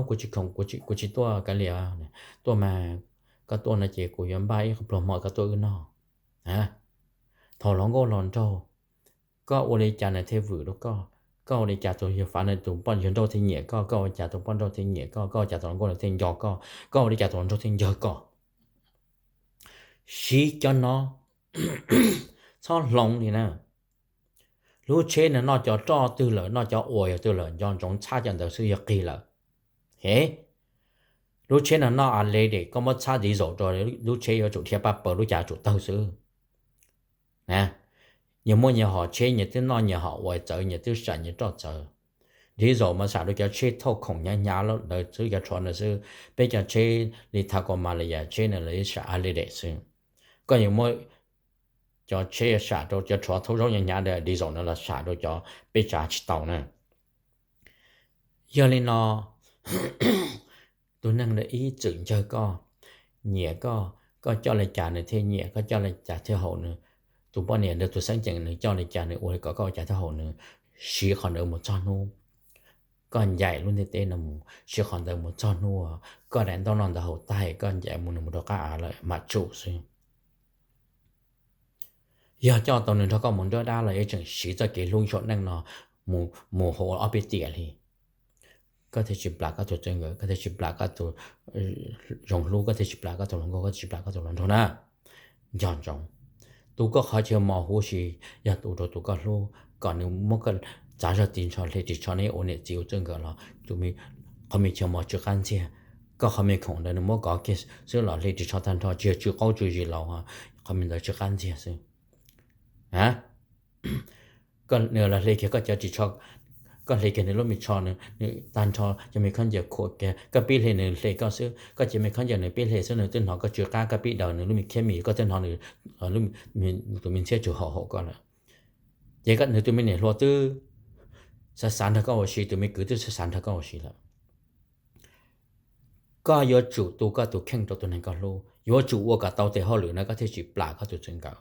kuv tsis khoom, kuv tsis tuaj kav liam, tuaj mas, koj tuaj no ces kuv yuav npaj ib qho pluag hmo koj tuaj wb noj. Thaum hluas nkauj hluas nraug, koj ua li cas nws thiaj vwm rau koj, koj ua li cas tus yawg fav nws tus poj yawg nrauj thiaj nyiam koj, koj ua li cas tus poj nrauj thiaj nyiam koj, koj ua li cas tus hluas nkauj nws thiaj nco koj, koj ua li cas tus hluas nraug thiaj nco koj. Siv cov no, txhob hloov li na. Lub tsheb no noj cov roj twg lawm, noj cov uas yog twg lawm, nco ntsoov txhab cov ntawd xwb yog qig lawm. He, lub tsheb no noj a le de, koj muab txhab div zaum rau lub tsheb yuav tsum dhia paj paws lub cav tsum tawg xwb. Nyias muaj nyias hom tsheb, nyias twb noj nyias hom uas txawv, nyias twb sam nyias roj txawv. Div zaum mas sam rau cov tsheb thauj khoom hnyav hnyav ntawd xwb, cov tshuav ntawd xwb. Peb cov tsheb li Thav Kaus Mas los yam tsheb no los sam a le de xwb. Koj yuav muab cov tsheb sam rau cov tshuav thauj zaub hnyav hnyav ntawd, div zaum no los sam rau cov peb tsav tsis tau na. Yog li no, tus neeg ntawd ib txwm ncawg koj, nyiam koj, koj coj li cas nws thiaj nyiam, koj coj li cas thiaj haum nws. Tus poj niam ntawd tus xeeb ceem nws coj li cas nws ua li kom koj ua cas thiaj haum nws. Siv qhov ntawd mus txog hnub koj ncaim lub ntiaj teb no mus, siv qhov ntawd mus txog hnub koj daim ntaub no ntawd haus tag, koj ncaim mus nws mus rau qab av lawm mam tsum xwb. Yog coj tau nws nrog koj mus nruab dab los yuav tseem siv txoj kev hlub ib tsoom neej no mus hauv ob peb tiam li. Koj thiaj tsis plam koj tus txij nkawm, koj thiaj tsis plam koj tus zoo hlub, koj thiaj tsis plam koj tus hluas nkauj, koj thiaj tsis plam koj tus hluas nraug na. Nco ntsoov, tu koj qhov chaw mos huv si yog tu rau tus koj hlub, kom nws muab koj txav zog ris tsho hle ris tsho neb ua niam txiv ua txij nkawm los, qhov me chaw mos tsw qab ntxiag, koj qhov me khoom ntawd nws muab kov kiag xwb los hle ris tsho tag nrho, tsis yog tsw qaub tsw zis los, qhov me ntawd tsw qab ntxiag xwb. Nws los hle kiag koj cov ris tsho, koj hle kiag nws lub me tsho, nws tag nrho cov me khaub ncaws khuam kiag, koj pib hle nws hle koj xwb, koj cov me khaub ncaws nws pib hle xwb, nws twb hnov koj tsw qab, koj pib daws nws lub me khiab mis, koj twb hnov nws tus me ntxhiab tsw haum haum koj lawm. Ces nws tus me niam hluas twb xav xav nrog koj ua si, tus me kwv twb xav xav nrog koj ua si lawm. Koj yuav tsum tu koj tus kheej rau tus neeg koj hlub, yuav tsum ua kom tau tes hauj lwm no koj thiaj tsis plam koj tus txij nkawm.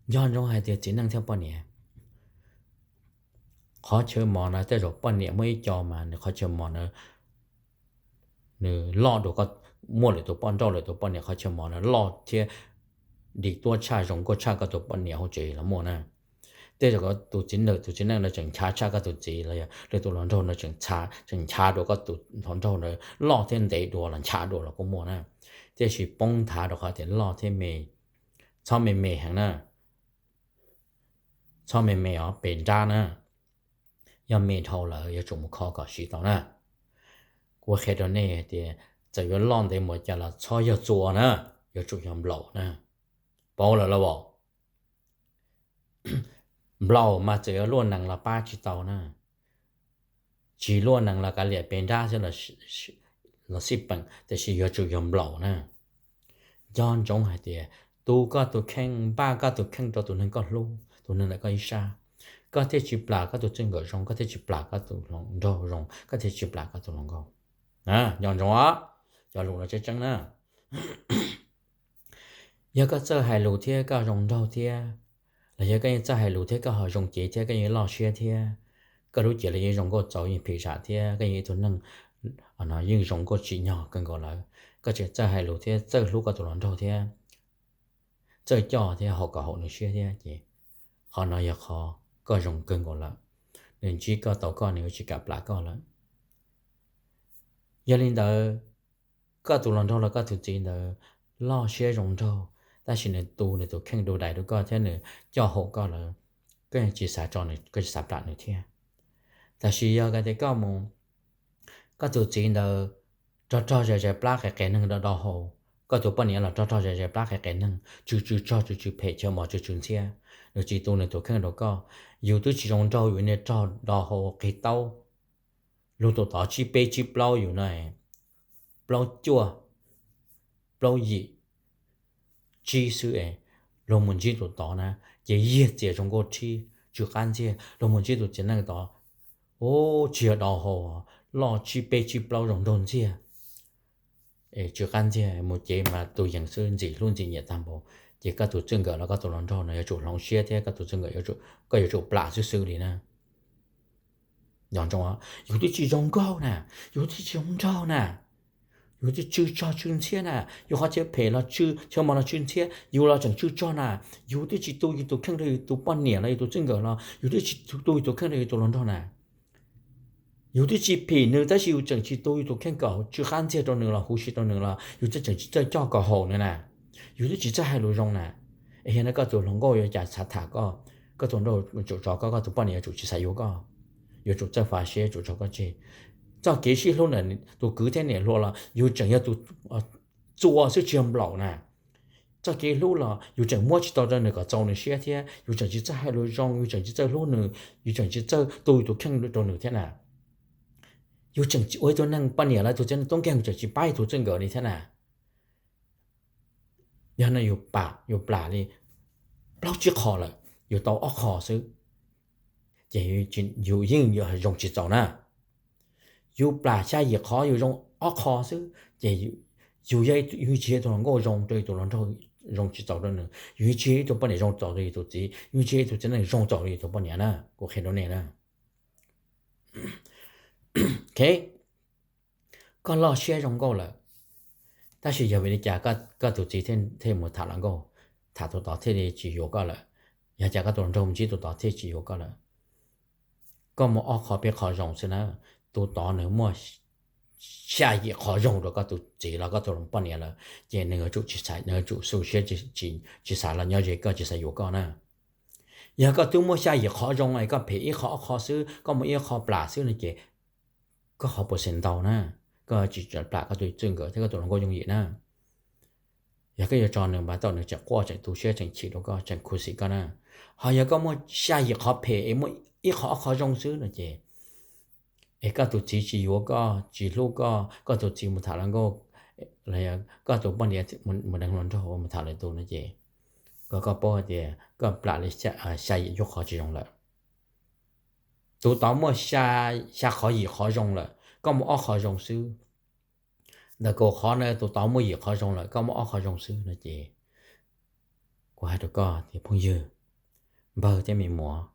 Nco ntsoov hais tias txiv neej thiab poj niam, qhov chaw mos no tej zaum poj niam muaj ib co mas nws qhov chaw mos na, nws loj dua koj, muaj lwm tus poj nrauj lwm tus poj niam qhov chaw mos na loj thiab dim tuab tshaj zoo nkauj tshaj koj tus poj niam hauv tsev los muaj na. Tej zaum tus txiv ntawm tus txiv neej no tseem nchav tshaj koj tus txiv los yog lwm tus hluas nraug no tseem nchav dua koj tus hluas nraug na, loj thiab ntev dua los nchav dua los kuj muaj na. Tiam sis poob nthav rau qhov tias loj thiab me, txhob me me heev na. Txhob me me os, pes nrab na. Yog me dhau lawm yuav tsum mus kho kom siv tau na. Kuv qhia rau nej tias txawm yuav loj ntev mus cas los txhob yog txua na, yuav tsum yog nplaum na. Paub lawm los? Nplaum mas txawm yuav luaj nees los pab tsis tau na. Tsis luaj nees los kav liam pes nrab xwb los xij peem, tiam sis yuav tsum yog nplaum na. Nco ntsoov hais tias tu koj tus kheej, npaj koj tus kheej rau tus neeg koj hlub, tus neeg ntawm koj ib sab, koj thiaj tsis plam koj tus txij nkawm zoo, koj thiaj tsis plam koj tus hluas nraug zoo, koj thiaj tsis plam koj tus hluas nkauj. Nco ntsoov os, cov lus no tseeb tseeb na. Yog koj txawj hais lus thiab koj zoo nraug thiab, los yog koj yeej txawj hais lus thiab koj ho zoo cev thiab koj yeej loj siab thiab, koj lub cev los yeej zoo nkauj txaus yeej phim zam thiab koj yeej ib tug neeg yeej zoo nkauj tsim nyog kawg nkaus lawm, koj tseem txawj hais lus thiab txawj hlub koj tus hluas nraug thiab txawj coj thiab haum kom haum nws siab thiab ces qhov no yog qhov koj zoo kawg nkaus lawm. Nws ntsib koj tau koj nws yuav tsis kam plam koj lawm. Yog li ntawd, koj tus hluas nraug los koj tus txiv ntawd loj siab zoo nraug, tab sis nws tu nws tus kheej du dais rau koj thiab nws coj haum koj lawm, koj yeej tsis xav tso nws, koj tsis xav plam nws thiab. Tab sis yog tias koj mus, koj tus txiv ntawd rog rog zais zais plab qias qias neeg do do hau, koj tus poj niam los rog rog zais zais plab qias qias neeg, tsw tsw tsog tsw tsw phem chaw mos tsw tsw ntxhiab, nws tsis tu nws tus kheej rau koj, yus twb tsis zoo nraug yus niag rog do hau qig taub, lug tus tod tsib peb tsib plaub yus no, plaub cuaj, plaub yim, tsib xwb es luag mus ntsib tus tod na, ces yiag txias zoo nkauj rhib tsw qab ntxiag, luag mus ntsib tus txiv neej tod, u, tsis yog do hau, loj tsib peb tsib plaub zoo nraug ntxiag, tsw qab ntxiag mus ces mas tus yees xwb ntxim hlub ntxim nyiam tag npaum, ces koj tus txij nkawm los koj tus hluas nraug no yuav tsum hloov siab thiab koj tus txij nkawm, koj yuav tsum plam xwb xwb li na. Nco ntsoov, yus twb tsis zoo nkauj na, yus twb tsis zoo nraug na, yus twb tsw tsog tsw ntxhiab na, yus qhov chaw phem los tsw, chaw mos los tsw ntxhiab, yus los tseem tsw tsog na, yus twb tsis tu yus tus kheej rau yus tus poj niam los yus tus txij nkawm los yus twb tsis tu yus tus kheej rau yus tus hluas nraug na. Yus twb tsis phim nws tab sis yus tseem tsis tu yus tus kheej kom tsw qab ntxiag rau nws los huv si rau nws los yus twb tseem tsis txawj coj kom haum nws na. Yus twb tsis txawj hais lus zoo na. Es yog no koj tus hluas nkauj yuav cas xav tham koj, koj tus hluas nraug yuav tsum tso koj, koj tus poj niam yuav tsum tsis xav yuav koj, yuav tsum txawj fav siab tsum tso koj tseg. Txoj kev sib hlub ntawm tus kwv thiab niam hluas los yus tseem yog tus txua xwb tsis yog nplaum na. Txoj kev hlub los yus tseem muab tsis tau rau nws kom txaus nws siab thiab yus tseem tsis txawj hais lus zoo, yus tseem tsis txawj hlub nws, yus tseem tsis txawj tu yus tus kheej rau nws thiab na. Yus tseem ua ib tug neeg poj niam los tus txiv neej tub nkeeg yus tseem tsis pab yus tus txij nkawm li thiab na. Yog no yus pam yus plam li plaub tsib qho lawm, yus tau ob qho xwb, ces yus yeej zoo tsis txaus na. Yus plam xya yim qhov yus zoo ob qho xwb ces yus yog yus tsis yog tus hluas nkauj zoo rau yus tus hluas nraug, zoo tsis txaus rau nws, yus tsis yog ib tug poj niam zoo txaus rau yus tus txiv, yus tsis yog ib tug txiv neej zoo txaus rau yus tus poj niam na, kuv qhia rau nej na. Ok, koj loj siab zoo nkauj lawm, tab sis yog vim li cas koj tus txiv thiaj mus tham hluas nkauj, tham tus tod thiaj li tsis yuav koj lawm? Yog cas koj tus hluas nraug mus ntsib tus tod thiaj tsis yuav koj lawm? Koj muaj ob qho peb qho zoo xwb na. Tus tod nws muaj xya yim qho zoo rau koj tus txiv los koj tus poj niam lawm, ces nws yuav tsum tsis xav, nws yuav tsum xu siab tsis xav los nyob ze koj, tsis xav yuav koj na. Yog koj twb muaj xya yim qhov zoo es koj phem ib qho ob qho xwb, koj muaj ib qho plam xwb no ces koj qhov puas xees ntau na, koj tsis plam koj tus txij nkawm thiab koj tus hluas nkauj yooj yim na. Yog koj yuav tso nws mas tau nws tseem quaj tseem tu siab tseem chim rau koj tseem khuv xim koj na. Ho yog koj muaj xya yim qhov phem es muaj ib qho ob qho zoo xwb no ces, es koj tus txiv tsis yuav koj tsis hlub koj, koj tus txiv mus tham hluas nkauj, koj tus poj niam mus deev hluas nraug mus tham lwm tus no ces, koj, koj paub hais tias koj plam li xya yim cuaj qho tsis zoo lawm. Tus tod muaj xya qhov yim qhov zoo lawm, koj muaj ob qho zoo xwb. Ntawm kaum qhov no tus tod muaj yim qhov zoo lawm, koj muaj ob qho zoo xwb no ces, kuv hais rau koj tias phooj ywg, npawg thiab me muam,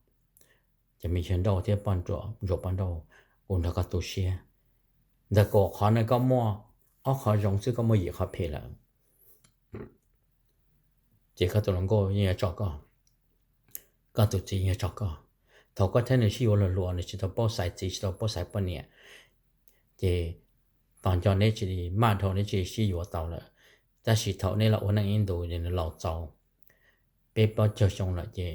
cov me yawg nrauj thiab poj ntsuam poj nrauj, kuv nrog koj tu siab. Ntawm kaum qhov no koj muaj ob qho zoo xwb, koj muaj yim qhov phem lawm, ces koj tus hluas nkauj yeej yuav tso koj, koj tus txiv yeej yuav tso koj. Thaum koj thiab nws sib yuav luag hluas, nws tsis tau paub xaiv txiv, tsis tau paub xaiv poj niam, ces tos nco neb tsis maj dhau, neb tsis sib yuav tau lawm. Tab sis thaum neb los ua neej ib ntus ces nws laus txaus peb plaub caug xyoo lawm ces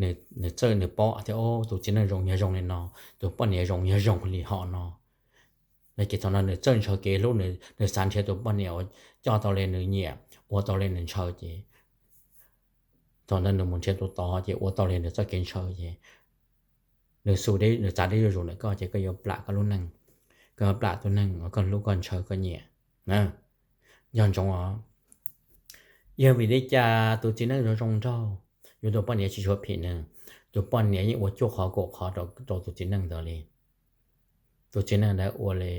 nws txawj, nws paub tias tus txiv neej zoo yog zoo li no, tus poj niam zoo yog zoo li hom no. No ces thaum no nws txawj ntshaw kev hlub, nws xav nrhiav tus poj niam uas coj tau li nws nyiam, ua tau li nws ntshaw ces thaum ntawd nws mus nrhiav tus tod ces ua tau li nws txoj kev ntshaw ces nws xu deb, nws txav deb zuj zus ntawm koj ces koj yuav plam koj lub neej, koj yuav plam tus neeg uas koj hlub koj ntshaw koj nyiam. Nco ntsoov os, yog vim li cas tus txiv neej zoo zoo nraug, yuav tus poj niam tsis tshua phim nws, tus poj niam yeej ua cuaj qhov kaum qhov rau tus txiv neej ntawd li. Tus txiv neej ntawd ua li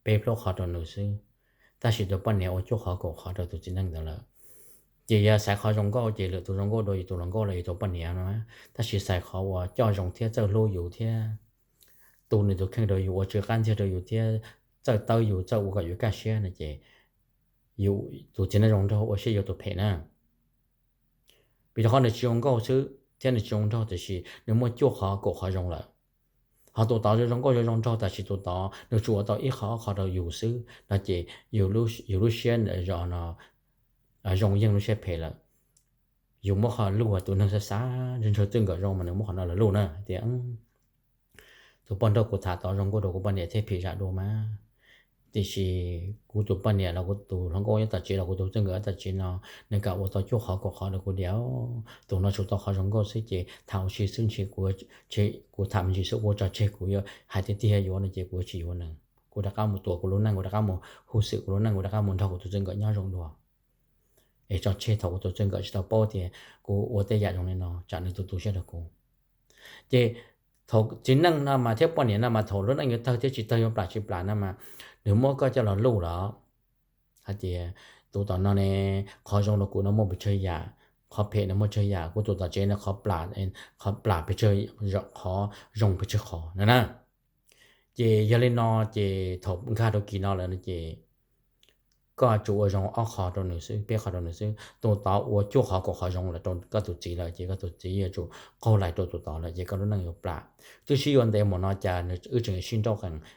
peb plaub qhov rau nws xwb, tab sis tus poj niam ua cuaj qhov kaum qhov rau tus txiv neej ntawd lawm. Ces yog xaiv qhov zoo nkauj ces lwm tus zoo nkauj dua yus tus hluas nkauj los yus tus poj niam no, tab sis xaiv qhov uas coj zoo thiab txawj hlub yus thiab tu nws tus kheej rau yus, ua tsw qab ntxiag rau yus thiab txawj tawb yus, txawj ua kom yus kaj siab no ces yus tus txiv neej zoo nraug ua siab yuav tus phem na. Vim rau qhov nws tsis zoo nkauj xwb thiab nws tsis zoo nraug, tiam sis nws muaj cuaj qhov kaum qhov zoo lawm. Ho tus tod zoo nkauj zoo zoo nraug, tab sis tus tod nws tsuas ua tau ib qho ob qho rau yus xwb no ces yus lub siab zos no zoo yeej lub siab phem lawm. Yus muab qhov luj, tus neeg xav xav ntshaw ntshaw txij nkawm zoo mas nws muab qhov no los luj na tias, tus poj nrauj kuv tham tod zoo nkauj dua kuv poj niam thiab phim zam dua mas, tiam sis kuv tus poj niam los kuv tus hluas nkauj nyob tom tsev los kuv tus txij nkawm nyob tom tsev no, nws kam ua tau cuaj qhov kaum qhov rau kuv diam. Tus no tsuas tau qhov zoo nkauj xwb ces tham ua si xwb, ntshe kuv tham me ntsis xwb kuv tso tseg, kuv yuav hais tiag tiag yuav no ces kuv yuav tsis yuav nws, kuv rov qab mus tuav kuv lub neej, kuv rov qab mus huj xwm kuv lub neej, kuv rov qab mus nrog kuv tus txij nkawm nyob zoo dua. Es tso tseg thaum kuv tus txij nkawm tsis tau paub tias kuv ua tej yam zoo li no tsam nws tu tu siab rau kuv. Ces thaum txiv neej no mas thiab poj niam no mas thaum lub neej yuav tawg thiab tsis tawg, yuav plam tsis plam no mas nws muab koj coj los luj los hais tias, tus tom no ne, qhov zoo rau kuv no muaj pes tsawg yam, qhov phem no muaj tsawg yam, kuv tus tom tsev no qhov plam pes tsawg, qhov zoo pes tsawg qhov no na. Ces yog li no ces thaum nkag rau kis no lawm no ces koj tsuas ua zoo ob qho rau nws xwb, peb qho rau nws xwb, tus tod ua cuaj qhov kaum qhov zoo lawm rau koj tus txiv lawm ces koj tus txiv yuav tsum qaug lais rau tus tod lawm ces koj lub neej yuav plam. Twb sib yuav ntev mus no cas nws wb tseem sib nrauj qees.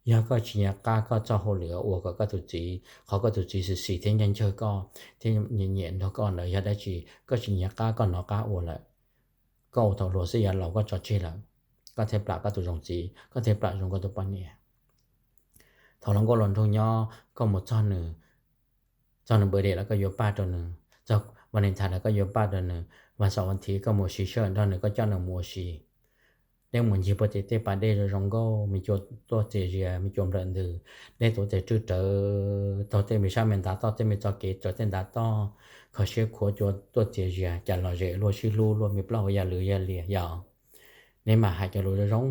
Yog koj tsis nco qab koj txoj hauj lwm ua kom koj tus txiv, qhov koj tus txiv xis xis thiab nco nco koj thiab nyiam nyiam nrog koj ntawd yog dab tsi, koj tsis nco qab koj hnov qab ua lawm. Koj ua thaum hluas xwb, yav laus koj tso tseg lawm, koj thiaj plam koj tus zoo txiv, koj thiaj plam zoo koj tus poj niam. Thaum hluas nkauj hluas nraug nyob koj mus txog nws, txog nws birthday los koj yuav paj rau nws, txog Valentine los koj yuav paj rau nws, vas xaum vas thiv koj mus siv sij hawm nrog nws, koj coj nws mus ua si. Dej mus ncig puag tim tej pas dej zoo zoo nkauj, me cua tuaj txias zias, me cua nplawm ntws, dej tuav tes rwj rawv, taug tej me sab me ntav toj, tej me txoj kev raws tej ntav toj, kho siab khuav cua tuaj txias zias, cas lom zem luaj sib hlub luaj, me plaub hau ya lwm ya lias yom. Neb mam hais cov lus zoo zoo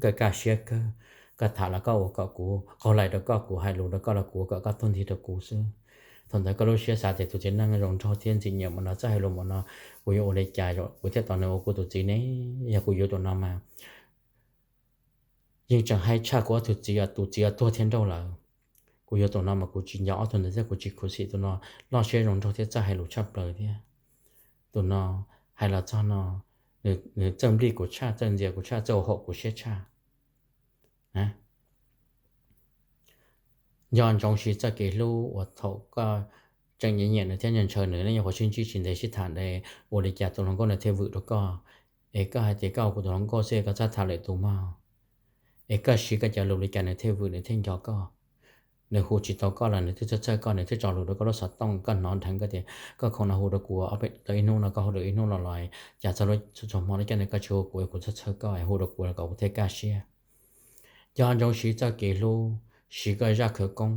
kawg, kaj siab kawg. Koj tham los koj ua kom kuv qaug lais rau koj, kuv hais lus rau koj los kuv ua kom koj tuag nthi rau kuv xwb. Thaum ntawd koj lub siab xav tias tus txiv neej zoo nraug thiab ntxim nyiam mus no txawj hais lus mus no, kuv yuav ua li cas kuv thiaj tos nws ua kuv tus txiv ne? Yog kuv yuav tus no mas yeej tseem haib tshaj kuv ob tug txiv, tus txiv tuag thiab nrauj lawm. Kuv yuav tus no mas kuv tsis nco ob tug ntawd thiab kuv tsis khuv xim tus no, loj siab zoo nraug thiab txawj hais lus tshaj plaws thiab. Tus no hais los txog no, nws txawj nplij kuv tshaj, txawj ntxias kuv tshaj, txawj ua haum kuv siab tshaj. Nco ntsoov siv txoj kev hlub uas thaum koj tseem nyiam nyiam nws thiab ntshaw ntshaw nws, nej nyuam qhuav sib ntsib tsis ntev sib tham ntev, ua li cas tus hluas nkauj nws thiaj vwm rau koj? Es koj hais tias koj ua kuv tus hluas nkauj xwb koj txhob tham lwm tus mog. Es koj siv koj cov lus li cas nws thiaj vwm nws thiaj nco koj? Nws hu tsis tau koj los nws twb txhawj txhawj koj, nws twb tso lus rau koj lub xov tooj, koj hnov dheev koj tias koj khoom no hu rau kuv ob peb tau ib hnub no koj hu rau ib hnub no los, cas txog lub txog hmo no coj nws koj tsis hu kuv es kuv txhawj txhawj koj es hu rau kuv kom kuv thiaj kaj siab. Nco ntsoov siv txoj kev hlub, siv koj zaj khawv koob,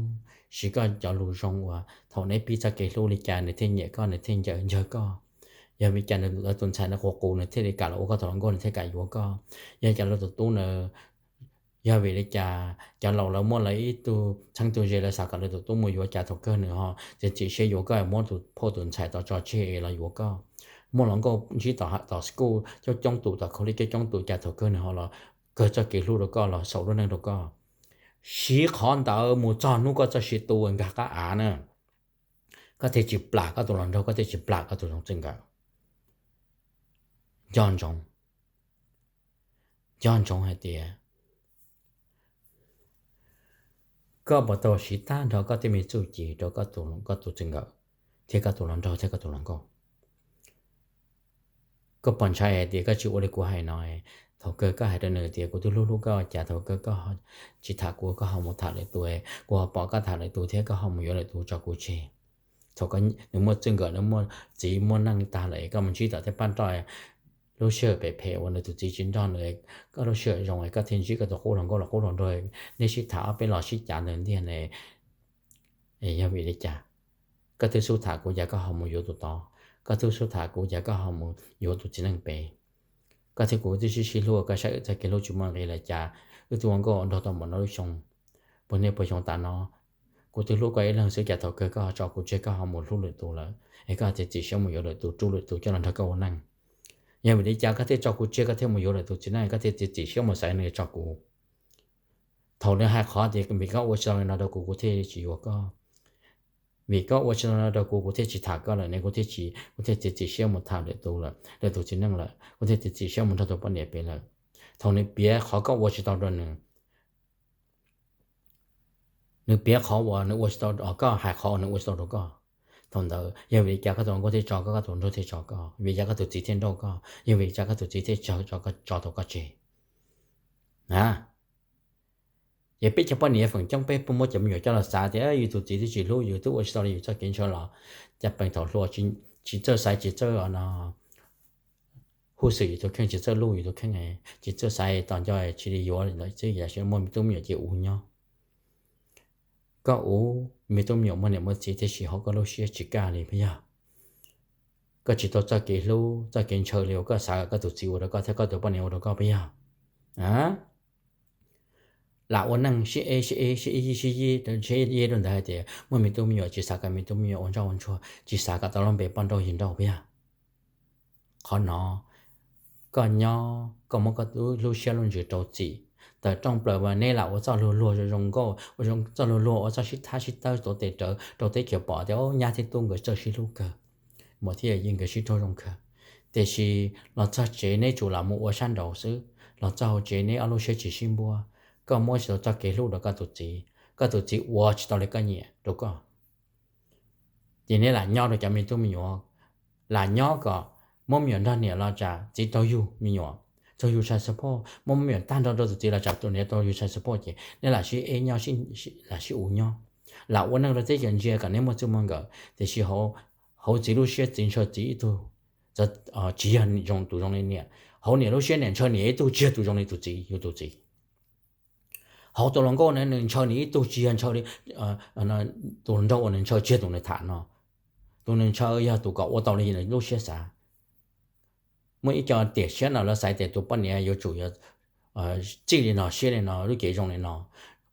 siv koj cov lus zoo uas thaum neb pib txoj kev hlub li cas nws thiaj nyiam koj, nws thiaj ncaws ncaws koj. Yog vim cas nws lawv tus ntxhais no qus qus nws thiaj li kam los ua koj tus hluas nkauj, nws thiaj kam yuav koj. Yog cas lawv tus tub na, yog vim li cas cov laus lawv muaj lawv ib tug txheeb tug ze, lawv xav kom lawv tus tub mus yuav cas thaum kawg nws ho txiav txim siab yuav koj, muab tus phauj tus ntxhais tod tso tseg los yuav koj. Muaj hluas nkauj ntsib tom school coob coob tus, tom college coob coob tus, cas thaum kawg nws ho los kawg txoj kev hlub rau koj, los xaus lub neej rau koj. Siv qhov ntawd mus txog hnub koj txoj sia tu nkag qab av na, koj thiaj tsis plam koj tus hluas nraug, koj thiaj tsis plam koj tus zoo txij nkawm. Nco ntsoov, nco ntsoov hais tias koj puas tau siv tag nrho koj tej me txuj ci rau koj tus txij nkawm thiab koj tus hluas nraug thiab koj tus hluas nkauj. Koj pom ntshai hais tias koj tsis ua li kuv hais no, thaum kawg koj hais rau nws tias kuv twb hlub hlub koj ua cas thaum kawg koj tsis tham kuv, koj ho mus tham lwm tus, kuv ho pom koj tham lwm tus thiab koj ho mus yuav lwm tus tso kuv tseg. Thaum nws muaj txij nkawm, nws muaj txiv muaj neej tag lawm, koj mus ntsib tom tej paj roj, lub sij hawm phem phem uas nws tus txiv tsis nrog nws, koj lub sij hawm zoo koj thiaj ntsib koj tus qub hluas nkauj los qub hluas nraug, nej sib tham ob peb los sib cav ntawd ntiag ne. Yog vim li cas? Koj twb xub tham kuv cas koj ho mus yuav tus tod, koj twb xub tham kuv cas koj ho mus yuav tus txiv neej pem? Koj thiab kuv twb sib sib hlub, koj saib wb txoj kev hlub tsis muaj nqis li cas, wb twb ua nkauj ua nraug tau npaum no lub xyoo, puag niaj puag xyoo tas no, kuv twb hlub koj ib leeg xwb cas thaum kawg koj ho tso kuv tseg koj ho mus hlub lwm tus lawm, es koj thiaj txiav txim siab mus yuav lwm tus, rub lwm tus coj los nrog koj ua neej. Yog vim li cas koj thiaj tso kuv tseg, koj thiaj mus yuav lwm tus txiv neej, koj thiaj txiav txim siab mus xaiv nws tso kuv? Thaum nws hais qhov tias vim koj ua tsis tau li no rau kuv, kuv thiaj tsis yuav koj, vim koj ua tsis tau li no rau kuv, kuv thiaj tsis tham koj lawm ne, kuv thiaj tsis, kuv thiaj txiav txim siab mus tham lwm tus lawm, lwm tus txiv neej lawm, kuv thiaj txiav txim siab mus nrog tus poj niam pem lawm. Thaum nws piav qhov koj ua tsis tau rau nws, nws piav qhov uas nws ua tsis tau, koj hais qhov uas nws ua tsis tau rau koj, thaum ntawd yog vim li cas koj tus hluas nkauj thiaj tso koj, koj tus hluas nraug thiaj tso koj, vim li cas koj tus txiv thiaj nrauj koj, yog vim li cas koj tus txiv thiaj tso, tso tau koj tseg? A, ces peb cov poj niam feem coob peb muab cov me nyuam coj los xav tias yus tus txiv twb tsis hlub yus, twb ua tsis tau li yus txoj kev ntshaw los, cas peem thaum hluas tsis txawj xaiv, tsis txawj no huj xwm yus tus kheej, tsis txawj luj yus tus kheej, tsis txawj xaiv tos nco, tsis li yuav lawm xwb, yam sis muaj me tub me nyuam ces uv nyob. Koj uv me tub me nyuam muaj niam muaj txiv tiam sis hauv koj lub siab tsis kaj li puas yog? Koj tsis tau txoj kev hlub txoj kev ntshaw li uas koj xav kom koj tus txiv ua rau koj thiab koj tus poj niam ua rau koj puas yog? A, lam ua neej sib eb sib eb sib ib yig sib yig sib eb rau ntawd hais tias muaj me tub me nyuam tsis xav kom me tub me nyuam ua ntsoj ua ntsuag, tsis xav kom tau lub npe poj nrauj yig nrauj puas yog? Qhov no koj nyob koj muab koj lub siab lub ntsws rau txim, tawm rooj plaws mas neb lam ua txoj luag luag zoo zoo nkauj, ua txoj luag luag ua txoj sib thab sib tawb tuav tes rawv rau teb chaws pom tias nyab thiab tub nkawd txawj sib hlub kawg, muam thiab yij nkawd sib raug zoo kawg. Tiam sis los txog tsev neb tsuas lam mus ua sab nraud xwb, los txog hauv tsev neb ob lub siab tsis sib npuab. Koj muab tsis tau txoj kev hlub rau koj tus txiv, koj tus txiv ua tsis tau li koj nyiam rau koj. Ces neb lam nyob rau cov me tub me nyuam, lam nyob kom muab me nyuam nrog niam los tsam txiv raug yug me nyuam, raug yug child support, muab me nyuam tag nrho rau tus txiv los tsam tus niam raug yug child support ces neb lam sib eb nyob, lam sib uv nyob, lam ua neej rau teb chaws ntsia kom neb muaj txij muaj nkawm. Tiam sis hauv txiv lub siab txiv ntshaw txiv ib tug, tsis yog tus zoo li niam. Hauv niam lub siab niam ntshaw niam ib tug, tsis yog tus zoo li tus txiv, yus tus txiv. Hauv tus hluas nkauj na nws ntshaw nws ib tug, tsis yog ntshaw li tus hluas nraug uas nws ntshaw, tsis yog tus nws tham no. Tus nws ntshaw yog tus kom ua tau li nws lub siab xav. Muaj ib co tiam siab no lawv xaiv tias tus poj niam yuav tsum yog txij li no siab li no lub cev zoo li no,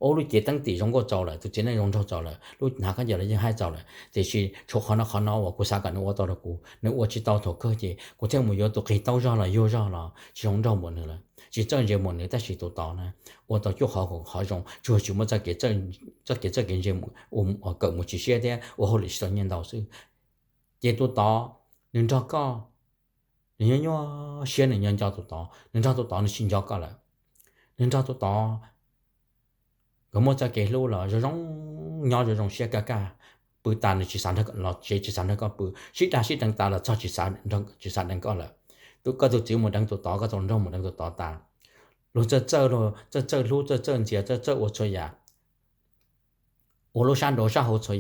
ua lub cev teeb tim zoo nkauj txaus lawm, tus txiv neej zoo nraug txaus lawm, lub hnav khaub ncaws los yeej haib txaus lawm, tiam sis tshuav qhov no qhov no uas kuv xav kom nws ua tau rau kuv nws ua tsis tau thaum kawg ces kuv thiaj mus yuav tus qis taub zog los yuag zog los tsis zoo nraug npaum nws lawm. Tsis txawj ntse mus nws tab sis tus tod na ua tau cuaj qhov hauv qhov zoo, tsuas tsis muaj txoj kev txawj kev ntse, kawm mus tsis siab thiab ua hauj lwm tsis tau nyiaj ntau xwb. Ces tus tod nws nrog koj, nws nyob nyuaj siab nws nyob nco tus tod, nws nrog tus tod nws tsis nco koj lawm. Nws nrog tus tod nkawd muaj txoj kev hlub los zoo zoo, nyob zoo zoo siab kaj kaj, pw tas nws tsis xav los tsev tsis xav nrog koj pw, sib dag sib deev tas los txog tsis xav deev koj lawm. Koj tus txiv mus deev tus tod, koj tus nraug mus deev tus tod tas, luag txawj txawj, txawj txawj hlub txawj txawj ntxias txawj txawj ua txhua yam, ua lub sab nraud sab hauv txhua